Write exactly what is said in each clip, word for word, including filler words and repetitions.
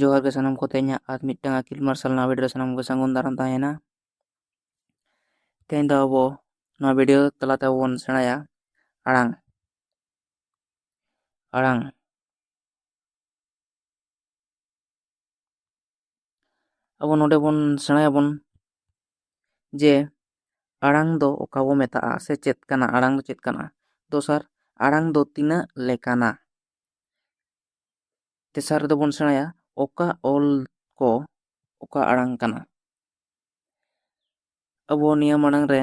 ᱡᱚᱦᱟᱨ ᱜᱮ ᱥᱟᱱᱟᱢ ᱠᱚᱛᱮ, ᱤᱧᱟᱹᱜ ᱟᱨ ᱢᱤᱫᱴᱟᱝ ᱟᱹᱠᱤᱞ ᱢᱟᱨᱥᱟᱞ ᱱᱟᱣᱟ ᱵᱷᱤᱰᱤᱭᱳ ᱨᱮ ᱥᱟᱱᱟᱢ ᱠᱚᱜᱮ ᱥᱟᱹᱜᱩᱱ ᱫᱟᱨᱟᱢ ᱛᱟᱦᱮᱱᱟ᱾ ᱛᱮᱦᱮᱧ ᱫᱚ ᱟᱵᱚ ᱱᱚᱣᱟ ᱵᱷᱤᱰᱤᱭᱳ ᱛᱟᱞᱟᱛᱮ ᱟᱵᱚ ᱵᱚᱱ ᱥᱮᱬᱟᱭᱟ ᱟᱲᱟᱝ, ᱟᱲᱟᱝ᱾ ᱟᱵᱚ ᱱᱚᱰᱮ ᱵᱚᱱ ᱥᱮᱬᱟᱭᱟᱵᱚᱱ ᱡᱮ ᱟᱲᱟᱝ ᱫᱚ ᱚᱠᱟ ᱵᱚ ᱢᱮᱛᱟᱜᱼᱟ ᱥᱮ ᱪᱮᱫ ᱠᱟᱱᱟ, ᱟᱲᱟᱝ ᱫᱚ ᱪᱮᱫ ᱠᱟᱱᱟ᱾ ᱫᱚᱥᱟᱨ, ᱟᱲᱟᱝ ᱫᱚ ᱛᱤᱱᱟᱹᱜ ᱞᱮᱠᱟᱱᱟ᱾ ᱛᱮᱥᱟᱨ ᱨᱮᱫᱚ ᱵᱚᱱ ᱥᱮᱬᱟᱭᱟ ᱚᱠᱟ ᱚᱞ ᱠᱚ ᱚᱠᱟ ᱟᱲᱟᱝ ᱠᱟᱱᱟ᱾ ᱟᱵᱚ ᱱᱤᱭᱟᱹ ᱢᱟᱲᱟᱝ ᱨᱮ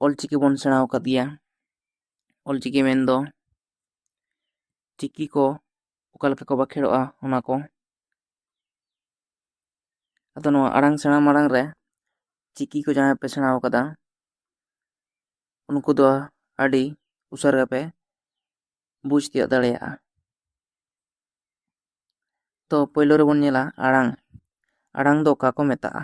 ᱚᱞᱪᱤᱠᱤ ᱵᱚᱱ ᱥᱮᱬᱟ ᱟᱠᱟᱫ ᱜᱮᱭᱟ᱾ ᱚᱞᱪᱤᱠᱤ ᱢᱮᱱᱫᱚ ᱪᱤᱠᱤ ᱠᱚ ᱚᱠᱟ ᱞᱮᱠᱟ ᱠᱚ ᱵᱟᱸᱠᱷᱮᱲᱚᱜᱼᱟ, ᱚᱱᱟ ᱠᱚ᱾ ᱟᱫᱚ ᱱᱚᱣᱟ ᱟᱲᱟᱝ ᱥᱮᱬᱟ ᱢᱟᱲᱟᱝ ᱨᱮ ᱪᱤᱠᱤ ᱠᱚ ᱡᱟᱦᱟᱸᱭ ᱯᱮ ᱥᱮᱬᱟ ᱟᱠᱟᱫᱟ, ᱩᱱᱠᱩ ᱫᱚ ᱟᱹᱰᱤ ᱩᱥᱟᱹᱨᱟ ᱯᱮ ᱵᱩᱡᱽ ᱛᱤᱭᱳᱜ ᱫᱟᱲᱮᱭᱟᱜᱼᱟ᱾ ᱛᱚ, ᱯᱳᱭᱞᱳ ᱨᱮᱵᱚᱱ ᱧᱮᱞᱟ ᱟᱲᱟᱝ᱾ ᱟᱲᱟᱝ ᱫᱚ ᱚᱠᱟ ᱠᱚ ᱢᱮᱛᱟᱜᱼᱟ?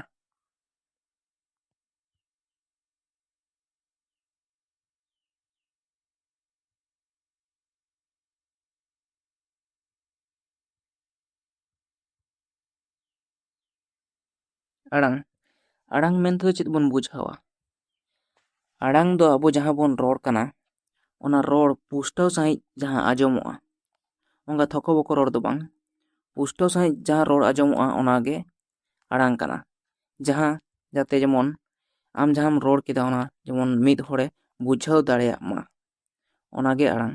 ᱟᱲᱟᱝ, ᱟᱲᱟᱝ ᱢᱮᱱᱛᱮ ᱫᱚ ᱪᱮᱫ ᱵᱚᱱ ᱵᱩᱡᱷᱟᱹᱣᱟ? ᱟᱲᱟᱝ ᱫᱚ ᱟᱵᱚ ᱡᱟᱦᱟᱸ ᱵᱚᱱ ᱨᱚᱲ ᱠᱟᱱᱟ, ᱚᱱᱟ ᱨᱚᱲ ᱯᱩᱥᱴᱟᱹᱣ ᱥᱟᱺᱦᱤᱡ ᱡᱟᱦᱟᱸ ᱟᱸᱡᱚᱢᱚᱜᱼᱟ, ᱚᱱᱠᱟ ᱛᱷᱚᱠᱚ ᱵᱚᱠᱚ ᱨᱚᱲ ᱫᱚ ᱵᱟᱝ, ᱯᱩᱥᱴᱟᱹᱣ ᱥᱟᱺᱦᱤᱡ ᱡᱟᱦᱟᱸ ᱨᱚᱲ ᱟᱸᱡᱚᱢᱚᱜᱼᱟ, ᱚᱱᱟᱜᱮ ᱟᱲᱟᱝ ᱠᱟᱱᱟ᱾ ᱡᱟᱦᱟᱸ ᱡᱟᱛᱮ ᱡᱮᱢᱚᱱ ᱟᱢ ᱡᱟᱦᱟᱸᱢ ᱨᱚᱲ ᱠᱮᱫᱟ, ᱚᱱᱟ ᱡᱮᱢᱚᱱ ᱢᱤᱫ ᱦᱚᱲᱮ ᱵᱩᱡᱷᱟᱹᱣ ᱫᱟᱲᱮᱭᱟᱜ ᱢᱟ, ᱚᱱᱟᱜᱮ ᱟᱲᱟᱝ᱾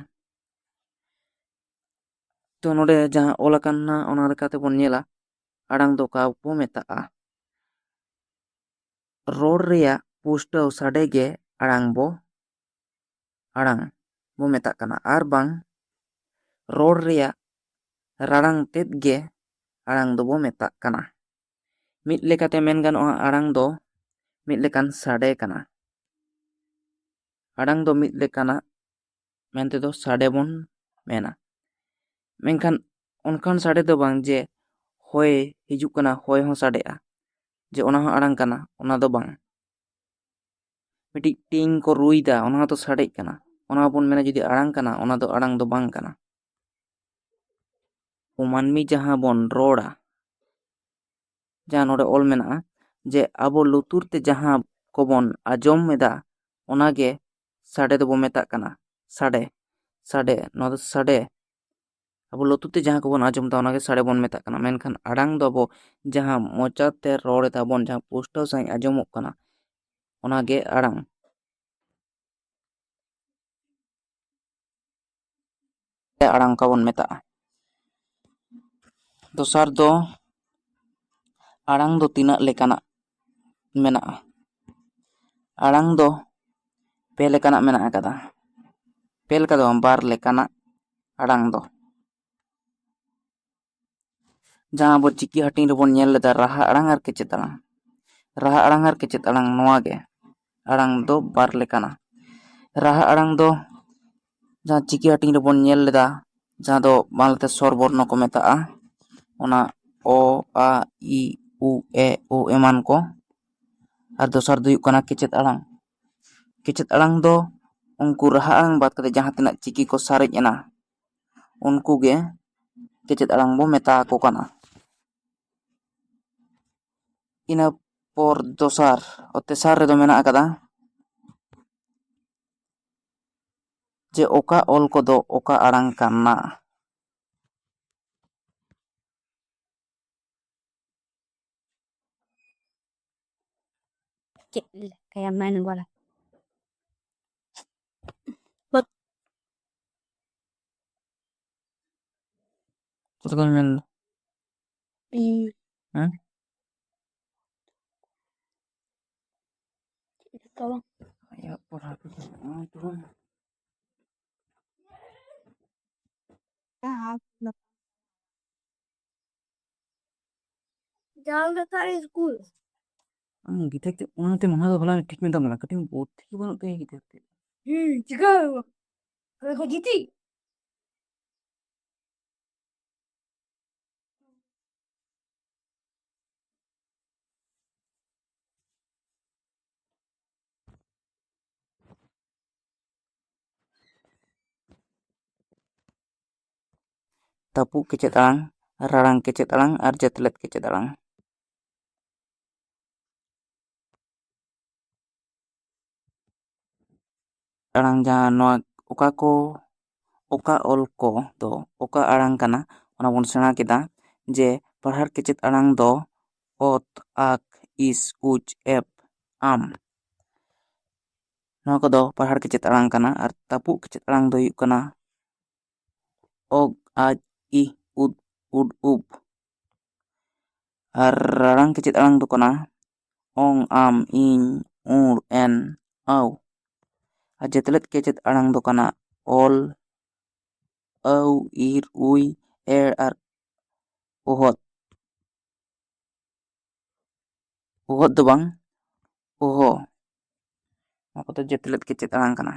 ᱛᱚ, ᱱᱚᱰᱮ ᱡᱟᱦᱟᱸ ᱚᱞ ᱟᱠᱟᱱᱟ, ᱚᱱᱟ ᱞᱮᱠᱟᱛᱮ ᱵᱚᱱ ᱧᱮᱞᱟ, ᱟᱲᱟᱝ ᱫᱚ ᱚᱠᱟ ᱵᱚ ᱢᱮᱛᱟᱜᱼᱟ? ᱨᱚᱲ ᱨᱮᱭᱟᱜ ᱯᱩᱥᱴᱟᱹᱣ ᱥᱟᱰᱮ ᱜᱮ ᱟᱲᱟᱝ ᱵᱚ, ᱟᱲᱟᱝ ᱵᱚ ᱢᱮᱛᱟᱜ ᱠᱟᱱᱟ, ᱟᱨ ᱵᱟᱝ ᱨᱚᱲ ᱨᱮᱭᱟᱜ ᱨᱟᱲᱟᱝ ᱛᱮᱫ ᱜᱮ ᱟᱲᱟᱝ ᱫᱚᱵᱚ ᱢᱮᱛᱟᱜ ᱠᱟᱱᱟ᱾ ᱢᱤᱫ ᱞᱮᱠᱟᱛᱮ ᱢᱮᱱ ᱜᱟᱱᱚᱜᱼᱟ, ᱟᱲᱟᱝ ᱫᱚ ᱢᱤᱫ ᱞᱮᱠᱟᱱ ᱥᱟᱰᱮ ᱠᱟᱱᱟ᱾ ᱟᱲᱟᱝ ᱫᱚ ᱢᱤᱫ ᱞᱮᱠᱟᱱᱟᱜ ᱢᱮᱱᱛᱮ ᱫᱚ ᱥᱟᱰᱮ ᱵᱚᱱ ᱢᱮᱱᱟ᱾ ᱢᱮᱱᱠᱷᱟᱱ ᱚᱱᱠᱟᱱ ᱥᱟᱰᱮ ᱫᱚ ᱵᱟᱝ ᱡᱮ ᱦᱚᱭ ᱦᱤᱡᱩᱜ ᱠᱟᱱᱟ, ᱦᱚᱭ ᱦᱚᱸ ᱥᱟᱰᱮᱜᱼᱟ, ᱡᱮ ᱚᱱᱟ ᱦᱚᱸ ᱟᱲᱟᱝ ᱠᱟᱱᱟ, ᱚᱱᱟ ᱫᱚ ᱵᱟᱝ᱾ ᱢᱤᱫᱴᱤᱡ ᱴᱤᱝ ᱠᱚ ᱨᱩᱭᱫᱟ, ᱚᱱᱟ ᱦᱚᱸᱛᱚ ᱥᱟᱰᱮᱜ ᱠᱟᱱᱟ, ᱚᱱᱟ ᱦᱚᱸᱵᱚᱱ ᱢᱮᱱᱟ ᱡᱩᱫᱤ ᱟᱲᱟᱝ ᱠᱟᱱᱟ, ᱚᱱᱟ ᱫᱚ ᱟᱲᱟᱝ ᱫᱚ ᱵᱟᱝ ᱠᱟᱱᱟ᱾ ᱢᱟᱹᱱᱢᱤ ᱡᱟᱦᱟᱸ ᱵᱚᱱ ᱨᱚᱲᱟ, ᱡᱟᱦᱟᱸ ᱱᱚᱰᱮ ᱚᱞ ᱢᱮᱱᱟᱜᱼᱟ, ᱡᱮ ᱟᱵᱚ ᱞᱩᱛᱩᱨ ᱛᱮ ᱡᱟᱦᱟᱸ ᱠᱚᱵᱚᱱ ᱟᱸᱡᱚᱢ ᱮᱫᱟ, ᱚᱱᱟᱜᱮ ᱥᱟᱰᱮ ᱫᱚᱵᱚ ᱢᱮᱛᱟᱜ ᱠᱟᱱᱟ᱾ ᱥᱟᱰᱮ, ᱥᱟᱰᱮ, ᱱᱚᱣᱟ ᱫᱚ ᱥᱟᱰᱮ᱾ ᱟᱵᱚ ᱞᱩᱛᱩᱨ ᱛᱮ ᱡᱟᱦᱟᱸ ᱠᱚᱵᱚᱱ ᱟᱸᱡᱚᱢ ᱮᱫᱟ, ᱚᱱᱟᱜᱮ ᱥᱟᱰᱮ ᱵᱚᱱ ᱢᱮᱛᱟᱜ ᱠᱟᱱᱟ᱾ ᱢᱮᱱᱠᱷᱟᱱ ᱟᱲᱟᱝ ᱫᱚ ᱟᱵᱚ ᱡᱟᱦᱟᱸ ᱢᱚᱪᱟ ᱛᱮ ᱨᱚᱲ ᱮᱫᱟ ᱵᱚᱱ, ᱡᱟᱦᱟᱸ ᱯᱩᱥᱴᱟᱹᱣ ᱥᱟᱺᱦᱤᱡ ᱟᱸᱡᱚᱢᱚᱜ ᱠᱟᱱᱟ, ᱚᱱᱟᱜᱮ ᱟᱲᱟᱝ᱾ ᱟᱲᱟᱝ ᱚᱠᱟ ᱵᱚᱱ ᱢᱮᱛᱟᱜᱼᱟ᱾ ᱫᱚᱥᱟᱨ ᱫᱚ, ᱟᱲᱟᱝ ᱫᱚ ᱛᱤᱱᱟᱹᱜ ᱞᱮᱠᱟᱱᱟᱜ ᱢᱮᱱᱟᱜᱼᱟ? ᱟᱲᱟᱝ ᱫᱚ ᱯᱮ ᱞᱮᱠᱟᱱᱟᱜ ᱢᱮᱱᱟᱜ ᱟᱠᱟᱫᱟ᱾ ᱯᱮ ᱞᱮᱠᱟ ᱫᱚ ᱵᱟᱝ, ᱵᱟᱨ ᱞᱮᱠᱟᱱᱟᱜ ᱟᱲᱟᱝ ᱫᱚ᱾ ᱡᱟᱦᱟᱸ ᱟᱵᱚ ᱪᱤᱠᱤ ᱦᱟᱹᱴᱤᱧ ᱨᱮᱵᱚᱱ ᱧᱮᱞ ᱞᱮᱫᱟ, ᱨᱟᱦᱟ ᱟᱲᱟᱝ ᱟᱨ ᱠᱮᱪᱮᱫ ᱟᱲᱟᱝ᱾ ᱨᱟᱦᱟ ᱟᱲᱟᱝ ᱟᱨ ᱠᱮᱪᱮᱫ ᱟᱲᱟᱝ, ᱱᱚᱣᱟ ᱜᱮ ᱟᱲᱟᱝ ᱫᱚ ᱵᱟᱨ ᱞᱮᱠᱟᱱᱟ᱾ ᱨᱟᱦᱟ ᱟᱲᱟᱝ ᱫᱚ ᱡᱟᱦᱟᱸ ᱪᱤᱠᱤ ᱦᱟᱹᱴᱤᱧ ᱨᱮᱵᱚᱱ ᱧᱮᱞ ᱞᱮᱫᱟ, ᱡᱟᱦᱟᱸ ᱫᱚ ᱵᱟᱝᱞᱟᱛᱮ ᱥᱚᱨ ᱵᱚᱨᱱᱚ ᱠᱚ ᱢᱮᱛᱟᱜᱼᱟ, ᱚᱱᱟ ᱚ, ᱟ, ᱤ, ᱩ, ᱮ, ᱳ ᱮᱢᱟᱱ ᱠᱚ᱾ ᱟᱨ ᱫᱚᱥᱟᱨ ᱫᱚ ᱦᱩᱭᱩᱜ ᱠᱟᱱᱟ ᱠᱮᱪᱮᱫ ᱟᱲᱟᱝ᱾ ᱠᱮᱪᱮᱫ ᱟᱲᱟᱝ ᱫᱚ ᱩᱱᱠᱩ ᱨᱟᱦᱟ ᱟᱲᱟᱝ ᱵᱟᱫ ᱠᱟᱛᱮ ᱡᱟᱦᱟᱸ ᱛᱤᱱᱟᱹᱜ ᱪᱤᱠᱤ ᱠᱚ ᱥᱟᱨᱮᱡ ᱮᱱᱟ, ᱩᱱᱠᱩ ᱜᱮ ᱠᱮᱪᱮᱫ ᱟᱲᱟᱝ ᱵᱚ ᱢᱮᱛᱟ ᱟᱠᱚ ᱠᱟᱱᱟ᱾ ᱤᱱᱟᱹ ᱯᱚᱨ ᱫᱚᱥᱟᱨ, ᱛᱮᱥᱟᱨ ᱨᱮᱫᱚ ᱢᱮᱱᱟᱜ ᱟᱠᱟᱫᱟ ᱡᱮ ᱚᱠᱟ ᱚᱞ ᱠᱚᱫᱚ ᱚᱠᱟ ᱟᱲᱟᱝ ᱠᱟᱱᱟ᱾ ᱪᱮᱫ ᱞᱮᱠᱟᱭᱟ ᱢᱮᱱ ᱵᱟᱲᱟ᱾ ᱠᱚᱛᱚ ᱠᱚ ᱢᱮᱱ ᱫᱟ? ᱦᱮᱸ? ᱟᱭᱟᱜ ᱯᱟᱲᱦᱟᱣ ᱠᱚᱫᱚ ᱱᱚᱜᱼᱚᱭ ᱛᱚ᱾ ᱡᱟᱞ ᱫᱚ ᱛᱟᱦᱞᱮ ᱥᱠᱩᱞ᱾ ᱟᱢ ᱜᱤᱫᱽᱨᱟᱹ ᱛᱮ ᱚᱱᱟᱛᱮ ᱢᱚᱱᱮ ᱫᱚ ᱵᱷᱟᱞᱟ ᱴᱷᱤᱠ ᱢᱮᱛᱟᱢ ᱠᱟᱱᱟ, ᱠᱟᱹᱴᱤᱡ ᱵᱩᱫᱽᱫᱷᱤ ᱜᱮ ᱵᱟᱹᱱᱩᱜ ᱛᱟᱭᱟ ᱜᱤᱫᱽᱨᱟᱹ ᱛᱮ᱾ ᱦᱩᱸ, ᱪᱤᱠᱟᱹ ᱦᱩᱭᱩᱜᱼᱟ? ᱟᱫᱚ ᱠᱚ ᱜᱤᱛᱤᱡ᱾ ᱛᱟᱹᱯᱩᱜ ᱠᱮᱪᱮᱫ ᱟᱲᱟᱝ, ᱨᱟᱲᱟᱝ ᱠᱮᱪᱮᱫ ᱟᱲᱟᱝ ᱟᱨ ᱡᱟᱹᱛᱞᱮᱫ ᱠᱮᱪᱮᱫ ᱟᱲᱟᱝ᱾ ᱟᱲᱟᱝ ᱡᱟᱦᱟᱸ ᱱᱚᱣᱟ ᱚᱠᱟ ᱠᱚ, ᱚᱠᱟ ᱚᱞ ᱠᱚ ᱫᱚ ᱚᱠᱟ ᱟᱲᱟᱝ ᱠᱟᱱᱟ, ᱚᱱᱟ ᱵᱚᱱ ᱥᱮᱬᱟ ᱠᱮᱫᱟ ᱡᱮ ᱯᱟᱲᱦᱟᱲ ᱠᱮᱪᱮᱫ ᱟᱲᱟᱝ ᱫᱚ ᱚᱛ, ᱟᱠ, ᱤᱥ, ᱩᱪ, ᱮᱯ, ᱟᱢ᱾ ᱱᱚᱣᱟ ᱠᱚᱫᱚ ᱯᱟᱲᱦᱟᱲ ᱠᱮᱪᱮᱫ ᱟᱲᱟᱝ ᱠᱟᱱᱟ᱾ ᱟᱨ ᱛᱟᱹᱯᱩᱜ ᱠᱮᱪᱮᱫ ᱟᱲᱟᱝ ᱫᱚ ᱦᱩᱭᱩᱜ ᱠᱟᱱᱟ ᱚᱜ, ᱟᱡ, ᱤᱦ, ᱩᱫ, ᱩᱰ, ᱩᱵ᱾ ᱟᱨ ᱨᱟᱲᱟᱝ ᱠᱮᱪᱮᱫ ᱟᱲᱟᱝ ᱫᱚ ᱠᱟᱱᱟ ᱚᱝ, ᱟᱢ, ᱤᱧ, ᱩᱲ, ᱮᱱ, ᱟᱣ᱾ ᱟᱨ ᱡᱟᱹᱛᱞᱮᱫ ᱠᱮᱪᱮᱫ ᱟᱲᱟᱝ ᱫᱚ ᱠᱟᱱᱟ ᱚᱞ, ᱟᱹᱣ, ᱤᱨ, ᱩᱭ, ᱮᱲ ᱟᱨ ᱚᱦᱚᱫ᱾ ᱚᱦᱚᱫ ᱫᱚ ᱵᱟᱝ, ᱚᱦᱚ᱾ ᱱᱚᱣᱟ ᱠᱚᱫᱚ ᱡᱟᱹᱛᱞᱮᱫ ᱠᱮᱪᱮᱫ ᱟᱲᱟᱝ ᱠᱟᱱᱟ᱾